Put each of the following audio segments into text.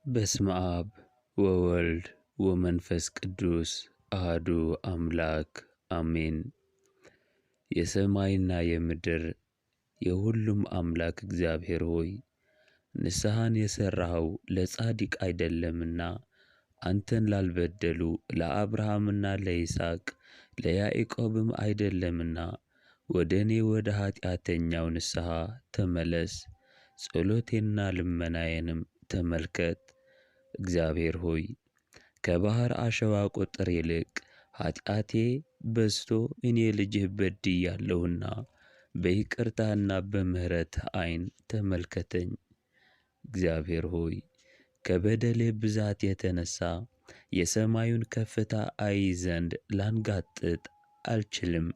በስመ አብ ወወልድ ወመንፈስ ቅዱስ አሐዱ አምላክ አሜን። የሰማይና የምድር የሁሉም አምላክ እግዚአብሔር ሆይ፣ ንስሐን የሠራኸው ለጻድቅ አይደለምና አንተን ላልበደሉ ለአብርሃምና ለይስሐቅ ለያዕቆብም አይደለምና ወደ እኔ ወደ ኃጢአተኛው ንስሐ ተመለስ፣ ጸሎቴንና ልመናዬንም ተመልከት። እግዚአብሔር ሆይ፣ ከባሕር አሸዋ ቁጥር ይልቅ ኃጢአቴ በዝቶ እኔ ልጅህ በድያለሁና በይቅርታህና በምሕረትህ ዓይን ተመልከተኝ። እግዚአብሔር ሆይ፣ ከበደሌ ብዛት የተነሳ የሰማዩን ከፍታ አይ ዘንድ ላንጋጥጥ አልችልም።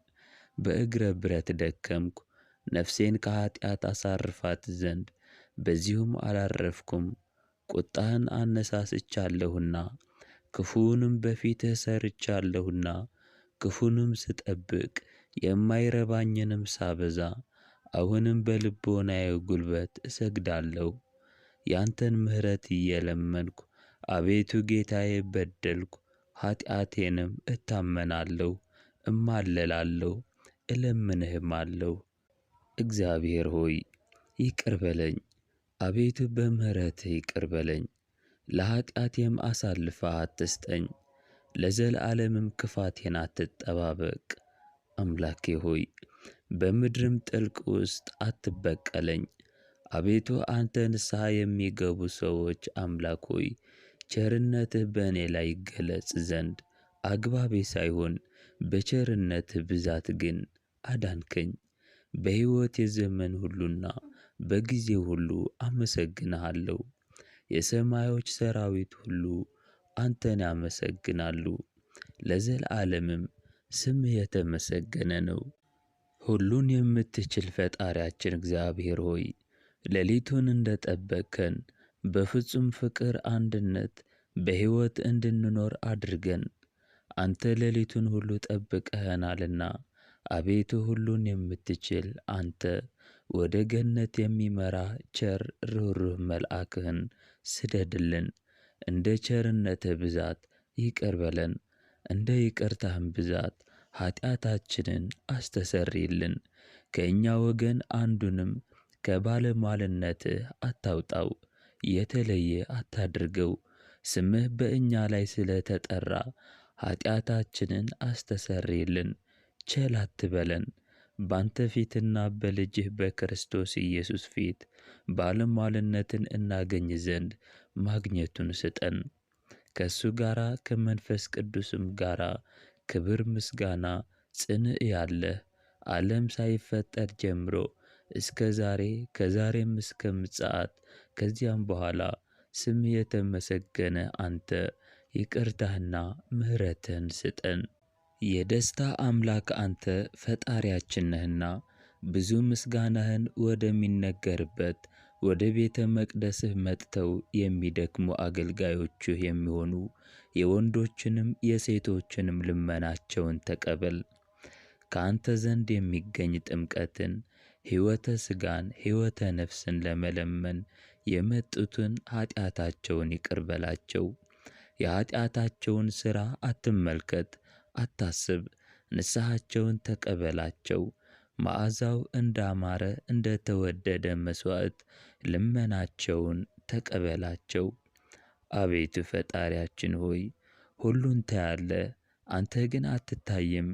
በእግረ ብረት ደከምኩ፣ ነፍሴን ከኃጢአት አሳርፋት ዘንድ በዚሁም አላረፍኩም። ቁጣህን አነሳስቻለሁና ክፉውንም በፊትህ ሰርቻለሁና፣ ክፉንም ስጠብቅ የማይረባኝንም ሳበዛ፣ አሁንም በልቦናዬ ጉልበት እሰግዳለሁ። ያንተን ምሕረት እየለመንኩ አቤቱ ጌታዬ በደልኩ፣ ኃጢአቴንም እታመናለሁ፣ እማለላለሁ፣ እለምንህማለሁ። እግዚአብሔር ሆይ፣ ይቅር በለኝ፣ አቤቱ በምሕረትህ ይቅር በለኝ። ለኃጢአቴም አሳልፈህ አትስጠኝ፣ ለዘላለምም ክፋቴን አትጠባበቅ። አምላኬ ሆይ፣ በምድርም ጥልቅ ውስጥ አትበቀለኝ። አቤቱ አንተ ንስሐ የሚገቡ ሰዎች አምላክ ሆይ፣ ቸርነትህ በእኔ ላይ ይገለጽ ዘንድ አግባቤ ሳይሆን በቸርነትህ ብዛት ግን አዳንከኝ። በሕይወቴ ዘመን ሁሉና በጊዜ ሁሉ አመሰግንሃለሁ። የሰማዮች ሰራዊት ሁሉ አንተን ያመሰግናሉ፣ ለዘላለምም ስምህ የተመሰገነ ነው። ሁሉን የምትችል ፈጣሪያችን እግዚአብሔር ሆይ፣ ሌሊቱን እንደ ጠበቅከን በፍጹም ፍቅር አንድነት በሕይወት እንድንኖር አድርገን። አንተ ሌሊቱን ሁሉ ጠብቀኸናልና፣ አቤቱ ሁሉን የምትችል አንተ ወደ ገነት የሚመራ ቸር ርኅሩህ መልአክህን ስደድልን። እንደ ቸርነትህ ብዛት ይቅር በለን፣ እንደ ይቅርታህም ብዛት ኃጢአታችንን አስተሰርይልን። ከእኛ ወገን አንዱንም ከባለሟልነትህ አታውጣው፣ የተለየ አታድርገው። ስምህ በእኛ ላይ ስለ ተጠራ ኃጢአታችንን አስተሰርይልን፣ ቸል አትበለን። ባንተ ፊትና በልጅህ በክርስቶስ ኢየሱስ ፊት ባለሟልነትን እናገኝ ዘንድ ማግኘቱን ስጠን። ከእሱ ጋራ ከመንፈስ ቅዱስም ጋራ ክብር ምስጋና ጽንዕ ያለህ ዓለም ሳይፈጠር ጀምሮ እስከ ዛሬ፣ ከዛሬም እስከ ምጽአት ከዚያም በኋላ ስምህ የተመሰገነ አንተ ይቅርታህና ምሕረትህን ስጠን። የደስታ አምላክ አንተ ፈጣሪያችን ነህና ብዙ ምስጋናህን ወደሚነገርበት ወደ ቤተ መቅደስህ መጥተው የሚደክሙ አገልጋዮችህ የሚሆኑ የወንዶችንም የሴቶችንም ልመናቸውን ተቀበል። ከአንተ ዘንድ የሚገኝ ጥምቀትን፣ ሕይወተ ሥጋን፣ ሕይወተ ነፍስን ለመለመን የመጡትን ኃጢአታቸውን ይቅር በላቸው። የኃጢአታቸውን ሥራ አትመልከት፣ አታስብ፣ ንስሐቸውን ተቀበላቸው። መዓዛው እንዳማረ እንደ ተወደደ መሥዋዕት ልመናቸውን ተቀበላቸው። አቤቱ ፈጣሪያችን ሆይ፣ ሁሉን ታያለህ፣ አንተ ግን አትታይም።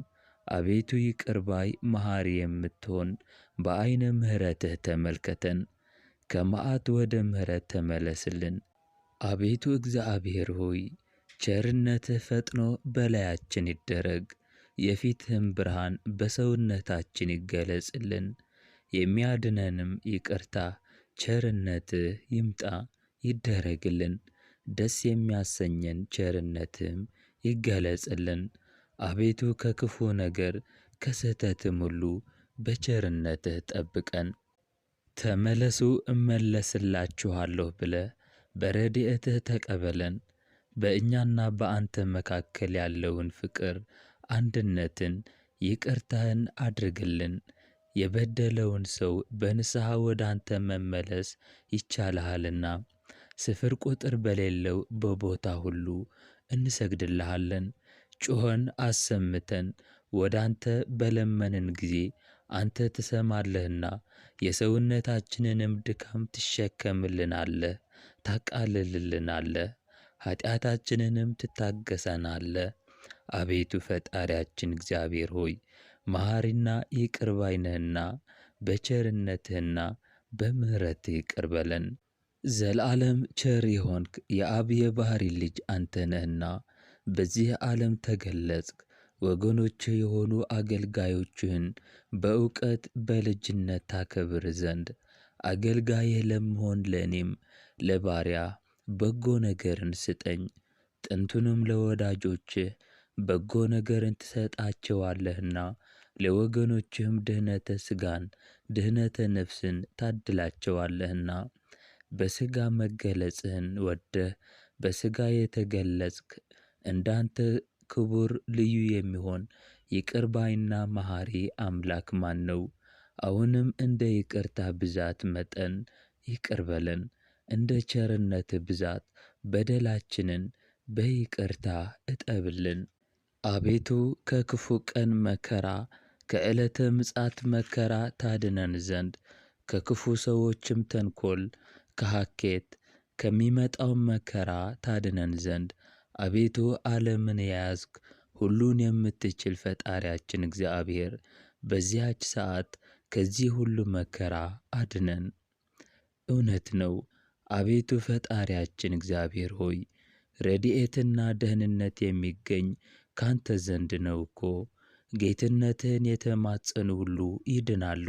አቤቱ ይቅር ባይ መሐሪ የምትሆን በዓይነ ምሕረትህ ተመልከተን፣ ከመዓት ወደ ምሕረት ተመለስልን። አቤቱ እግዚአብሔር ሆይ፣ ቸርነትህ ፈጥኖ በላያችን ይደረግ፣ የፊትህም ብርሃን በሰውነታችን ይገለጽልን። የሚያድነንም ይቅርታ ቸርነትህ ይምጣ ይደረግልን። ደስ የሚያሰኘን ቸርነትህም ይገለጽልን። አቤቱ ከክፉ ነገር ከስህተትም ሁሉ በቸርነትህ ጠብቀን። ተመለሱ እመለስላችኋለሁ ብለህ በረድኤትህ ተቀበለን። በእኛና በአንተ መካከል ያለውን ፍቅር አንድነትን ይቅርታህን አድርግልን። የበደለውን ሰው በንስሐ ወደ አንተ መመለስ ይቻልሃልና። ስፍር ቁጥር በሌለው በቦታ ሁሉ እንሰግድልሃለን። ጩኸን አሰምተን ወደ አንተ በለመንን ጊዜ አንተ ትሰማለህና የሰውነታችንንም ድካም ትሸከምልናለህ፣ ታቃልልልናለህ፣ ኃጢአታችንንም ትታገሰናለህ። አቤቱ ፈጣሪያችን እግዚአብሔር ሆይ፣ መሐሪና ይቅር ባይ ነህና በቸርነትህና በምሕረትህ ይቅር በለን። ዘለዓለም ቸር የሆንክ የአብ የባሕሪ ልጅ አንተ ነህና በዚህ ዓለም ተገለጽክ። ወገኖችህ የሆኑ አገልጋዮችህን በእውቀት በልጅነት ታከብር ዘንድ አገልጋይህ ለመሆን ለእኔም ለባሪያ በጎ ነገርን ስጠኝ። ጥንቱንም ለወዳጆችህ በጎ ነገርን ትሰጣቸዋለህና ለወገኖችህም ድኅነተ ሥጋን ድኅነተ ነፍስን ታድላቸዋለህና። በሥጋ መገለጽህን ወደህ በሥጋ የተገለጽክ እንዳንተ ክቡር ልዩ የሚሆን ይቅር ባይና መሐሪ አምላክ ማን ነው? አሁንም እንደ ይቅርታ ብዛት መጠን ይቅር በለን፣ እንደ ቸርነትህ ብዛት በደላችንን በይቅርታ እጠብልን። አቤቱ ከክፉ ቀን መከራ ከዕለተ ምጽአት መከራ ታድነን ዘንድ፣ ከክፉ ሰዎችም ተንኮል ከሀኬት ከሚመጣው መከራ ታድነን ዘንድ፣ አቤቱ ዓለምን የያዝክ ሁሉን የምትችል ፈጣሪያችን እግዚአብሔር በዚያች ሰዓት ከዚህ ሁሉ መከራ አድነን። እውነት ነው። አቤቱ ፈጣሪያችን እግዚአብሔር ሆይ፣ ረድኤትና ደህንነት የሚገኝ ካንተ ዘንድ ነው እኮ። ጌትነትህን የተማጸኑ ሁሉ ይድናሉ።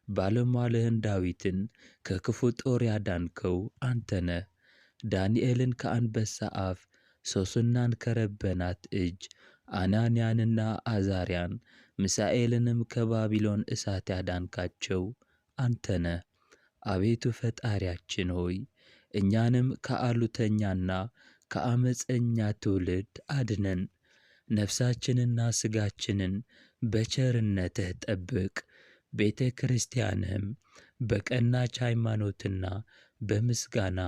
ባለሟልህን ዳዊትን ከክፉ ጦር ያዳንከው አንተ ነህ። ዳንኤልን ከአንበሳ አፍ፣ ሶስናን ከረበናት እጅ፣ አናንያንና አዛርያን ሚሳኤልንም ከባቢሎን እሳት ያዳንካቸው አንተ ነህ። አቤቱ ፈጣሪያችን ሆይ፣ እኛንም ከአሉተኛና ከአመፀኛ ትውልድ አድነን። ነፍሳችንና ሥጋችንን በቸርነትህ ጠብቅ። ቤተ ክርስቲያንህም በቀናች ሃይማኖትና በምስጋና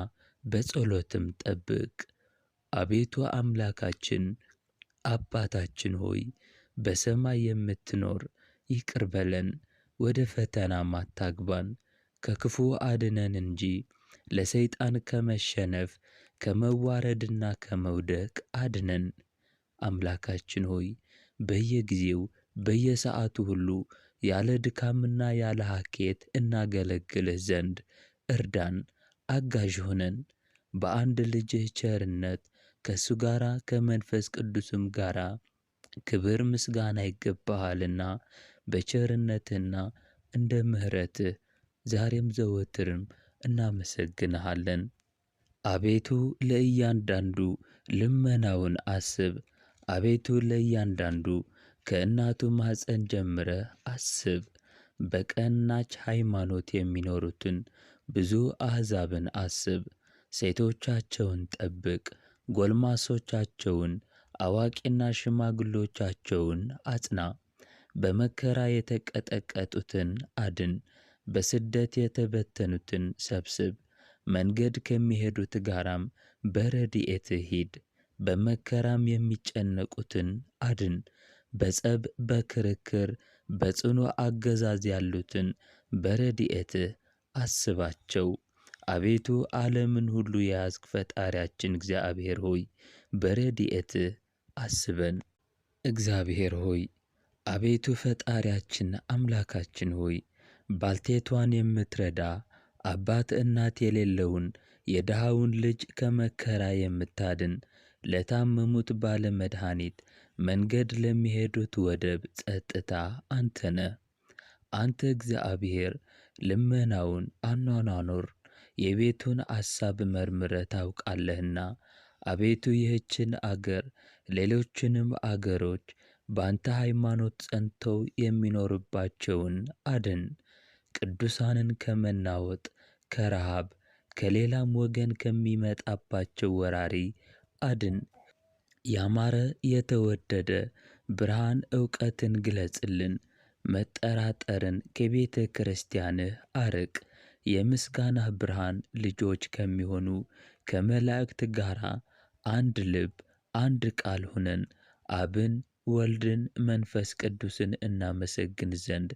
በጸሎትም ጠብቅ። አቤቱ አምላካችን አባታችን ሆይ፣ በሰማይ የምትኖር ይቅር በለን፣ ወደ ፈተናም አታግባን፣ ከክፉ አድነን እንጂ ለሰይጣን ከመሸነፍ ከመዋረድና ከመውደቅ አድነን። አምላካችን ሆይ፣ በየጊዜው በየሰዓቱ ሁሉ ያለ ድካምና ያለ ሀኬት እናገለግልህ ዘንድ እርዳን፣ አጋዥ ሆነን። በአንድ ልጅህ ቸርነት ከእሱ ጋራ ከመንፈስ ቅዱስም ጋራ ክብር ምስጋና ይገባሃልና በቸርነትህና እንደ ምሕረትህ ዛሬም ዘወትርም እናመሰግንሃለን። አቤቱ ለእያንዳንዱ ልመናውን አስብ። አቤቱ ለእያንዳንዱ ከእናቱ ማኅፀን ጀምረህ አስብ። በቀናች ሃይማኖት የሚኖሩትን ብዙ አሕዛብን አስብ። ሴቶቻቸውን ጠብቅ፣ ጎልማሶቻቸውን አዋቂና ሽማግሎቻቸውን አጽና። በመከራ የተቀጠቀጡትን አድን፣ በስደት የተበተኑትን ሰብስብ። መንገድ ከሚሄዱት ጋራም በረድኤትህ ሂድ። በመከራም የሚጨነቁትን አድን። በጸብ በክርክር በጽኑ አገዛዝ ያሉትን በረድኤትህ አስባቸው። አቤቱ ዓለምን ሁሉ የያዝክ ፈጣሪያችን እግዚአብሔር ሆይ፣ በረድኤትህ አስበን። እግዚአብሔር ሆይ፣ አቤቱ ፈጣሪያችን አምላካችን ሆይ፣ ባልቴቷን የምትረዳ፣ አባት እናት የሌለውን የድሃውን ልጅ ከመከራ የምታድን፣ ለታመሙት ባለ መድኃኒት፣ መንገድ ለሚሄዱት ወደብ ጸጥታ አንተ ነህ። አንተ እግዚአብሔር ልመናውን አኗኗኑር የቤቱን አሳብ መርምረህ ታውቃለህና፣ አቤቱ ይህችን አገር ሌሎችንም አገሮች በአንተ ሃይማኖት ጸንተው የሚኖርባቸውን አድን። ቅዱሳንን ከመናወጥ፣ ከረሃብ፣ ከሌላም ወገን ከሚመጣባቸው ወራሪ አድን። ያማረ የተወደደ ብርሃን እውቀትን ግለጽልን። መጠራጠርን ከቤተ ክርስቲያንህ አርቅ። የምስጋናህ ብርሃን ልጆች ከሚሆኑ ከመላእክት ጋር አንድ ልብ አንድ ቃል ሁነን አብን ወልድን መንፈስ ቅዱስን እናመሰግን ዘንድ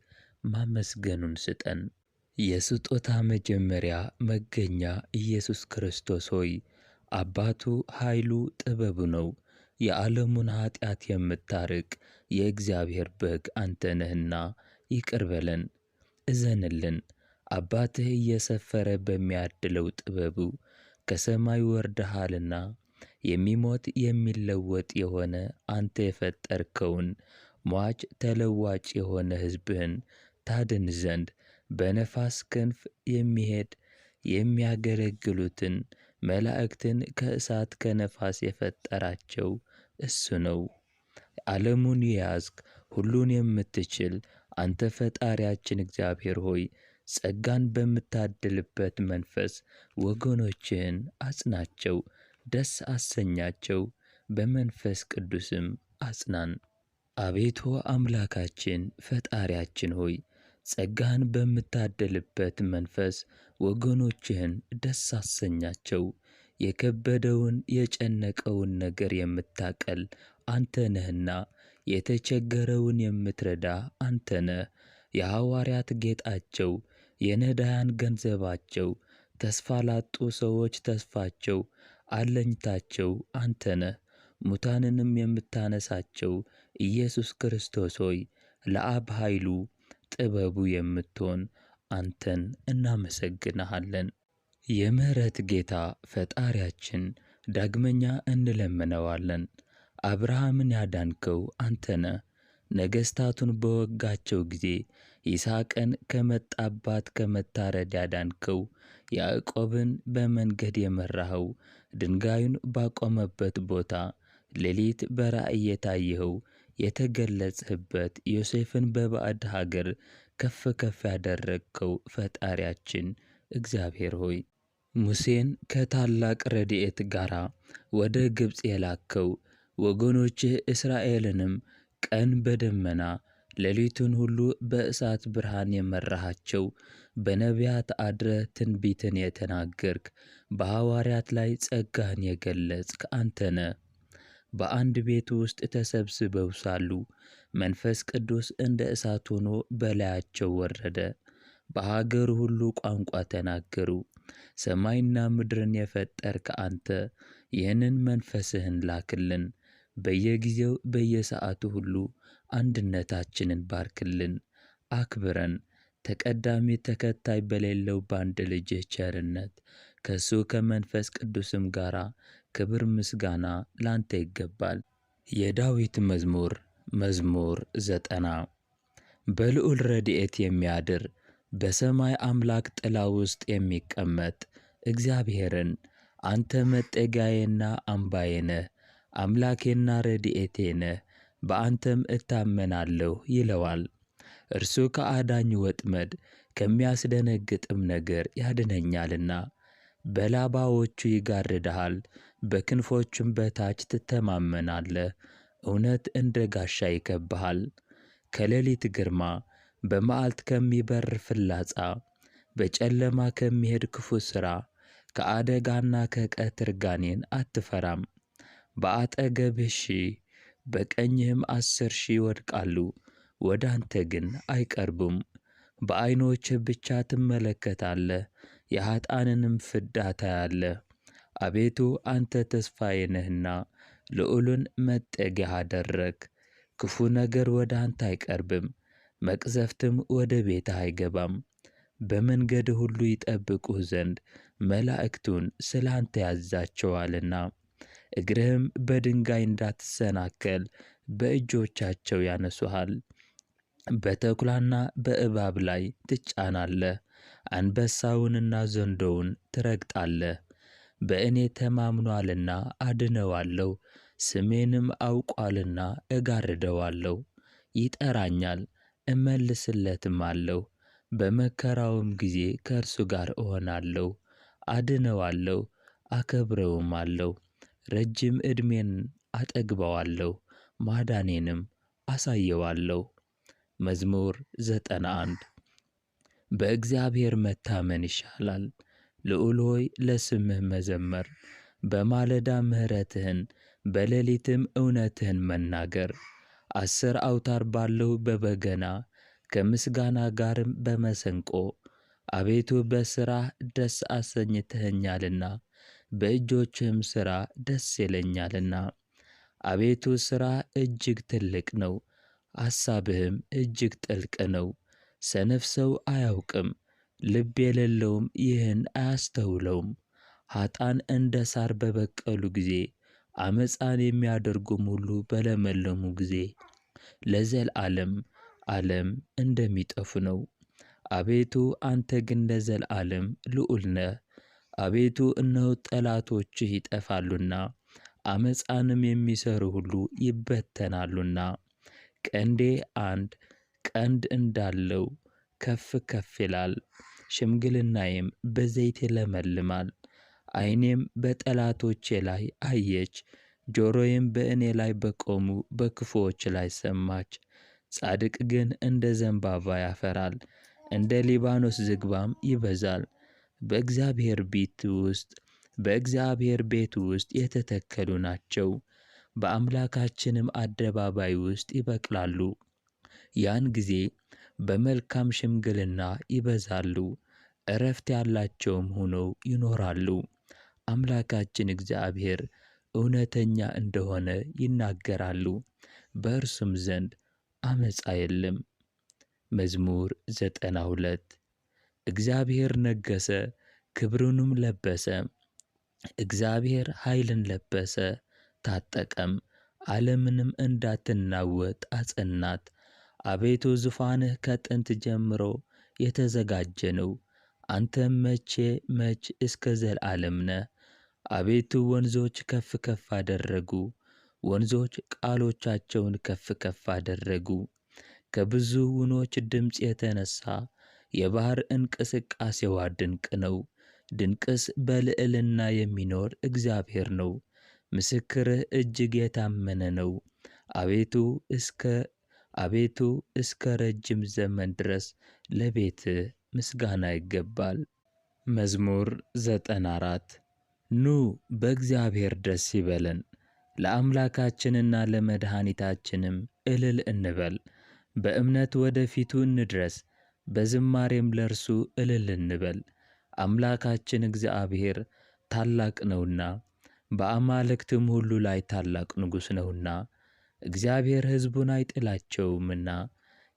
ማመስገኑን ስጠን። የስጦታ መጀመሪያ መገኛ ኢየሱስ ክርስቶስ ሆይ፣ አባቱ ኃይሉ ጥበቡ ነው። የዓለሙን ኃጢአት የምታርቅ የእግዚአብሔር በግ አንተ ነህና ይቅር በለን፣ እዘንልን። አባትህ እየሰፈረ በሚያድለው ጥበቡ ከሰማይ ወርደሃልና የሚሞት የሚለወጥ የሆነ አንተ የፈጠርከውን ሟች ተለዋጭ የሆነ ሕዝብህን ታድን ዘንድ በነፋስ ክንፍ የሚሄድ የሚያገለግሉትን መላእክትን ከእሳት ከነፋስ የፈጠራቸው እሱ ነው። ዓለሙን የያዝክ ሁሉን የምትችል አንተ ፈጣሪያችን እግዚአብሔር ሆይ፣ ጸጋን በምታድልበት መንፈስ ወገኖችህን አጽናቸው፣ ደስ አሰኛቸው፣ በመንፈስ ቅዱስም አጽናን። አቤቱ አምላካችን ፈጣሪያችን ሆይ፣ ጸጋን በምታድልበት መንፈስ ወገኖችህን ደስ አሰኛቸው። የከበደውን የጨነቀውን ነገር የምታቀል አንተ ነህና፣ የተቸገረውን የምትረዳ አንተ ነህ። የሐዋርያት ጌጣቸው፣ የነዳያን ገንዘባቸው፣ ተስፋ ላጡ ሰዎች ተስፋቸው፣ አለኝታቸው አንተ ነህ። ሙታንንም የምታነሳቸው ኢየሱስ ክርስቶስ ሆይ፣ ለአብ ኃይሉ ጥበቡ የምትሆን አንተን እናመሰግንሃለን። የምሕረት ጌታ ፈጣሪያችን ዳግመኛ እንለምነዋለን። አብርሃምን ያዳንከው አንተ ነህ። ነገሥታቱን በወጋቸው ጊዜ ይስሐቅን ከመጣባት ከመታረድ ያዳንከው፣ ያዕቆብን በመንገድ የመራኸው፣ ድንጋዩን ባቆመበት ቦታ ሌሊት በራእይ የታየኸው የተገለጽህበት፣ ዮሴፍን በባዕድ ሀገር ከፍ ከፍ ያደረግከው ፈጣሪያችን እግዚአብሔር ሆይ፣ ሙሴን ከታላቅ ረድኤት ጋር ወደ ግብፅ የላከው፣ ወገኖችህ እስራኤልንም ቀን በደመና ሌሊቱን ሁሉ በእሳት ብርሃን የመራሃቸው፣ በነቢያት አድረህ ትንቢትን የተናገርክ፣ በሐዋርያት ላይ ጸጋህን የገለጽክ አንተ ነህ። በአንድ ቤት ውስጥ ተሰብስበው ሳሉ መንፈስ ቅዱስ እንደ እሳት ሆኖ በላያቸው ወረደ። በሀገሩ ሁሉ ቋንቋ ተናገሩ። ሰማይና ምድርን የፈጠርክ አንተ ይህንን መንፈስህን ላክልን። በየጊዜው በየሰዓቱ ሁሉ አንድነታችንን ባርክልን፣ አክብረን። ተቀዳሚ ተከታይ በሌለው በአንድ ልጅህ ቸርነት ከእሱ ከመንፈስ ቅዱስም ጋር ክብር ምስጋና ላንተ ይገባል። የዳዊት መዝሙር መዝሙር 90። በልዑል ረድኤት የሚያድር፣ በሰማይ አምላክ ጥላ ውስጥ የሚቀመጥ እግዚአብሔርን አንተ መጠጊያዬና አምባዬ ነህ፣ አምላኬና ረድኤቴ ነህ፣ በአንተም እታመናለሁ ይለዋል። እርሱ ከአዳኝ ወጥመድ ከሚያስደነግጥም ነገር ያድነኛልና። በላባዎቹ ይጋርድሃል፣ በክንፎቹም በታች ትተማመናለህ። እውነት እንደ ጋሻ ይከብሃል። ከሌሊት ግርማ፣ በመዓልት ከሚበር ፍላጻ፣ በጨለማ ከሚሄድ ክፉ ሥራ፣ ከአደጋና ከቀትር ጋኔን አትፈራም። በአጠገብህ 1000 በቀኝህም 10,000 ይወድቃሉ፣ ወደ አንተ ግን አይቀርቡም። በዓይኖችህ ብቻ ትመለከታለህ፣ የኃጥአንንም ፍዳ ታያለህ። አቤቱ አንተ ተስፋዬ ነህና ልዑሉን መጠጊያ አደረግህ። ክፉ ነገር ወደ አንተ አይቀርብም፣ መቅዘፍትም ወደ ቤትህ አይገባም። በመንገድህ ሁሉ ይጠብቁህ ዘንድ መላእክቱን ስለ አንተ ያዛቸዋልና፣ እግርህም በድንጋይ እንዳትሰናከል በእጆቻቸው ያነሱሃል። በተኩላና በእባብ ላይ ትጫናለህ፣ አንበሳውንና ዘንዶውን ትረግጣለህ። በእኔ ተማምኗልና አድነዋለሁ፣ ስሜንም አውቋልና እጋርደዋለሁ። ይጠራኛል እመልስለትም አለሁ፣ በመከራውም ጊዜ ከእርሱ ጋር እሆናለሁ። አድነዋለሁ፣ አከብረውም አለሁ። ረጅም ዕድሜን አጠግበዋለሁ፣ ማዳኔንም አሳየዋለሁ። መዝሙር 91። በእግዚአብሔር መታመን ይሻላል። ልዑል ሆይ ለስምህ መዘመር፣ በማለዳ ምሕረትህን በሌሊትም እውነትህን መናገር። 10 አውታር ባለው በበገና ከምስጋና ጋርም በመሰንቆ አቤቱ በሥራህ ደስ አሰኝተኸኛልና በእጆችህም ሥራ ደስ ይለኛልና። አቤቱ ሥራህ እጅግ ትልቅ ነው፣ አሳብህም እጅግ ጥልቅ ነው። ሰነፍ ሰው አያውቅም፣ ልብ የሌለውም ይህን አያስተውለውም። ኃጥአን እንደ ሳር በበቀሉ ጊዜ፣ ዓመፃን የሚያደርጉም ሁሉ በለመለሙ ጊዜ ለዘላለም ዓለም እንደሚጠፉ ነው። አቤቱ አንተ ግን ለዘላለም ልዑል ነህ። አቤቱ እነሆ ጠላቶችህ ይጠፋሉና፣ ዓመፃንም የሚሠሩ ሁሉ ይበተናሉና። ቀንዴ አንድ ቀንድ እንዳለው ከፍ ከፍ ይላል፣ ሽምግልናዬም በዘይት ይለመልማል። ዓይኔም በጠላቶቼ ላይ አየች፣ ጆሮዬም በእኔ ላይ በቆሙ በክፉዎች ላይ ሰማች። ጻድቅ ግን እንደ ዘንባባ ያፈራል፣ እንደ ሊባኖስ ዝግባም ይበዛል። በእግዚአብሔር ቤት ውስጥ በእግዚአብሔር ቤት ውስጥ የተተከሉ ናቸው፣ በአምላካችንም አደባባይ ውስጥ ይበቅላሉ። ያን ጊዜ በመልካም ሽምግልና ይበዛሉ፣ ዕረፍት ያላቸውም ሆነው ይኖራሉ። አምላካችን እግዚአብሔር እውነተኛ እንደሆነ ይናገራሉ፣ በእርሱም ዘንድ ዓመፃ የለም። መዝሙር 92። እግዚአብሔር ነገሠ፣ ክብሩንም ለበሰ። እግዚአብሔር ኃይልን ለበሰ ታጠቀም፣ ዓለምንም እንዳትናወጥ አጸናት። አቤቱ ዙፋንህ ከጥንት ጀምሮ የተዘጋጀ ነው፣ አንተም መቼ መች እስከ ዘላለም ነህ። አቤቱ ወንዞች ከፍ ከፍ አደረጉ፣ ወንዞች ቃሎቻቸውን ከፍ ከፍ አደረጉ። ከብዙ ውኖች ድምፅ የተነሳ የባህር እንቅስቃሴዋ ድንቅ ነው። ድንቅስ በልዕልና የሚኖር እግዚአብሔር ነው። ምስክርህ እጅግ የታመነ ነው። አቤቱ እስከ አቤቱ እስከ ረጅም ዘመን ድረስ ለቤትህ ምስጋና ይገባል። መዝሙር 94። ኑ በእግዚአብሔር ደስ ይበለን፣ ለአምላካችንና ለመድኃኒታችንም እልል እንበል። በእምነት ወደ ፊቱ እንድረስ፣ በዝማሬም ለእርሱ እልል እንበል። አምላካችን እግዚአብሔር ታላቅ ነውና፣ በአማልክትም ሁሉ ላይ ታላቅ ንጉሥ ነውና። እግዚአብሔር ሕዝቡን አይጥላቸውምና፣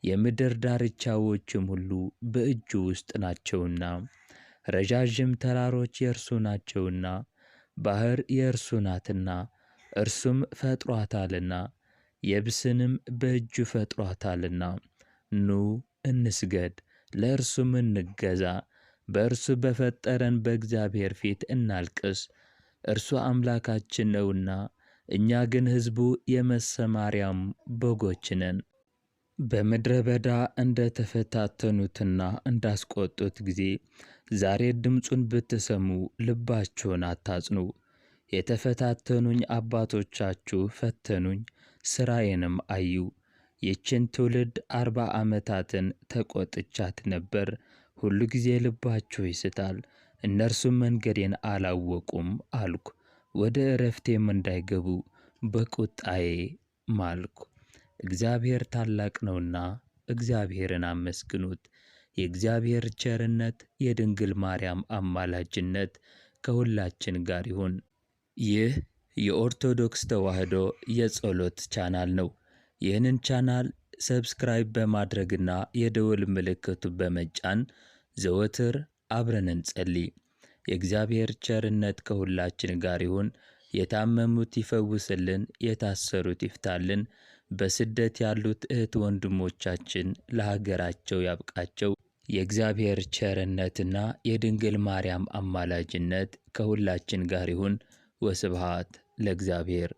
የምድር ዳርቻዎችም ሁሉ በእጁ ውስጥ ናቸውና። ረዣዥም ተራሮች የእርሱ ናቸውና፣ ባህር የእርሱ ናትና፣ እርሱም ፈጥሯታልና፣ የብስንም በእጁ ፈጥሯታልና። ኑ እንስገድ፣ ለእርሱም እንገዛ፣ በእርሱ በፈጠረን በእግዚአብሔር ፊት እናልቅስ። እርሱ አምላካችን ነውና፣ እኛ ግን ሕዝቡ የመሰማሪያም በጎች ነን። በምድረ በዳ እንደ ተፈታተኑትና እንዳስቆጡት ጊዜ ዛሬ ድምፁን ብትሰሙ ልባችሁን አታጽኑ። የተፈታተኑኝ አባቶቻችሁ ፈተኑኝ፣ ሥራዬንም አዩ። ይህችን ትውልድ 40 ዓመታትን ተቆጥቻት ነበር። ሁሉ ጊዜ ልባችሁ ይስታል፣ እነርሱም መንገዴን አላወቁም አልኩ። ወደ ዕረፍቴም እንዳይገቡ በቁጣዬ ማልኩ። እግዚአብሔር ታላቅ ነውና እግዚአብሔርን አመስግኑት። የእግዚአብሔር ቸርነት የድንግል ማርያም አማላጅነት ከሁላችን ጋር ይሁን። ይህ የኦርቶዶክስ ተዋሕዶ የጸሎት ቻናል ነው። ይህንን ቻናል subscribe በማድረግና የደወል ምልክቱ በመጫን ዘወትር አብረን እንጸልይ። የእግዚአብሔር ቸርነት ከሁላችን ጋር ይሁን። የታመሙት ይፈውስልን፣ የታሰሩት ይፍታልን። በስደት ያሉት እህት ወንድሞቻችን ለሀገራቸው ያብቃቸው። የእግዚአብሔር ቸርነትና የድንግል ማርያም አማላጅነት ከሁላችን ጋር ይሁን። ወስብሐት ለእግዚአብሔር።